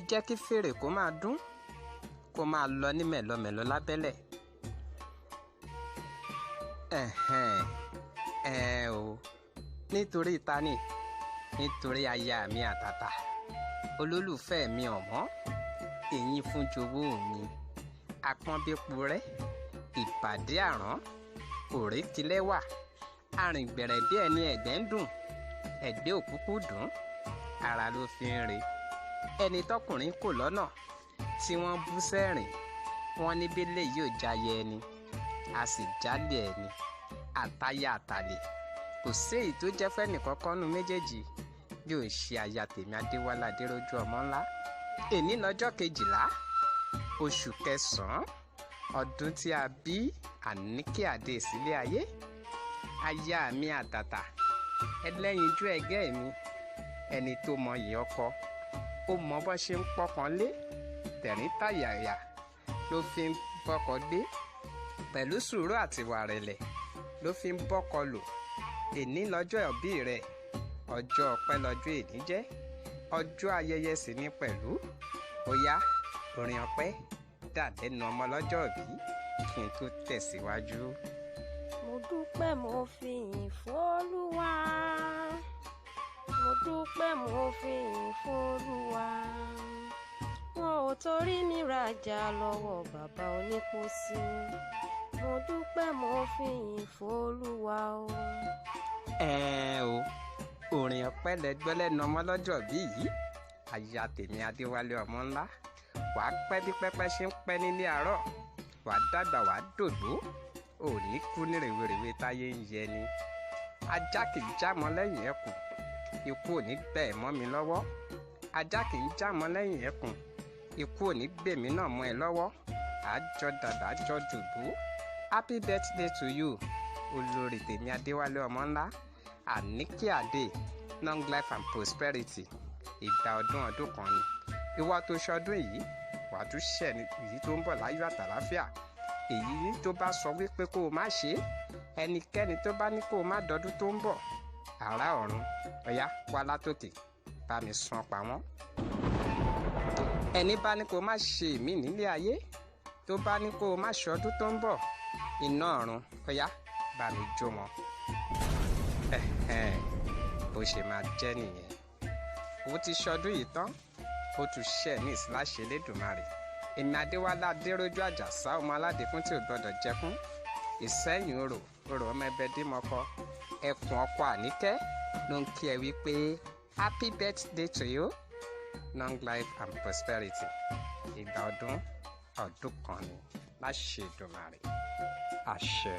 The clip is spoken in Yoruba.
Jẹ́ kí fèrè kó máa dún, kó máa lọ ní mẹ̀lọmẹ̀lọ lábẹ́lẹ̀. Ẹ̀hẹ̀n, ẹ̀ o, nítorí tani? Nítorí aya mi àtàtà, olólùfẹ́ mi ọ̀wọ́n, èyí fún jowó mi, àpọ́nbépo rẹ́, ìpàdé àrán, òrékelẹ́wà, arìngbẹ̀rẹ̀ bí ẹni ẹ̀gbẹ́ ń dùn, ẹ̀gbẹ́ òkúkú dùn, ara ló fi ń re. Ẹni tọkùnrin kò lọ́nà tí wọ́n bú sẹ́rìn, wọ́n ní bẹ́lẹ̀ yóò jayé ẹni, a sì jálè ẹni, àtayá àtàlè. Kò séyìí tó jẹ́ fẹ́nìkankan nu méjèèjì bí ò ṣe aya tèmi Adéwálé Adéròjú ọmọ ńlá. Èní lọ́jọ́ 12 oṣù kẹsàn-án ọdún tí a bí Àníkẹ́ Adé sílé ayé. Aya mi àtàtà, ẹlẹ́yinjú ẹgẹ́ mi, ẹni tó mọyì ọkọ, ó mọ bó ṣe ń pọ́kàn lé, tẹ̀rín tàyàyà ló fi ń bọ́kọ gbé, pẹ̀lú sùúrù àtìwà rẹ̀lẹ̀ ló fi ń bọ́kọ lò. Èní lọ́jọ́ ìbí rẹ̀, ọjọ́ ọpẹ́ lọ́jọ́ èní jẹ́, ọjọ́ ayẹyẹ sì ní pẹ̀lú. Ó yá, orin ọpẹ́ dà lẹ́nu ọmọ lọ́jọ́ ìbí kí n tó tẹ̀síwájú. Mo dúpẹ́, mo fi yìn f'Olúwa. Mo dúpẹ́, mo fi yìn f'Olúwa. Wọn ò torí mi rajà lọ́wọ́ bàbá onípòsí. Mo dúpẹ́, mo fi yìn f'Olúwa o. Ẹ o, orin ọpẹ́ lẹ gbọ́ lẹ́nu ọmọ lọ́jọ́ bí yìí. Aya tèmi Adéwálé ọmọ ńlá, wàá pẹ́ bí pẹ́pẹ́ ṣe ń pẹ́ nílé àárọ̀, wàá dàgbà, wàá dògbó, ò ní kú ní rèwerèwe táyé ń yẹ ni. Ajá kì í jámọ́ lẹ́yìn ẹkùn, ikú ò ní gbẹ̀ ẹ́ mọ́ mi lọ́wọ́. Ajá kì í jámọ́ lẹ́yìn ẹkùn, ikú ò ní gbèmí náà mọ́ ẹ lọ́wọ́. Àjọ dàgbà, àjọ dògbó. Happy birthday to you, olórí tèmi Adéwálé ọmọ ńlá, Àníkẹ́ Adé, long life and prosperity. Ìgbà ọdún ọdún kan ni. Ìwọ tó ṣọdún yìí, wàá tún ṣẹ̀ ní èyí tó ń bọ̀ láyọ̀ àtàláfíà. Èyí tó bá sọ wípé kó o má ṣe é, ẹnikẹ́ni tó bá ní kó o má dọdún tó ń bọ̀, àrá ọ̀run ọ̀yá wá látòkè bá mi san pa wọ́n. Ẹni bá ní kó o má ṣe mí nílé ayé, tó bá ní kó o má ṣọdún tó ń bọ̀, iná ọ̀run ọ̀yá bá mi jó wọn. Ẹ̀hẹ́n, bó ṣe máa jẹ́ nìyẹn. Ó ti ṣọdún yìí tán, ó tún ṣẹ̀ ní ìsìláṣẹ Elédùmarè. Èmi Adéwálé Adérójú Àjàsá ọmọ aládé fún tí ò gbọdọ̀ jẹkún. Ìsẹ́yìn orò orò ọmọ ẹbẹ dímọkọ, ẹkùn ọkọ Àníkẹ́ ló ń kí ẹ wípé happy birthday to you, long life and prosperity. Ìgbà ọdún ọdún kan ni láṣẹ Èdùmàrè. Àṣẹ.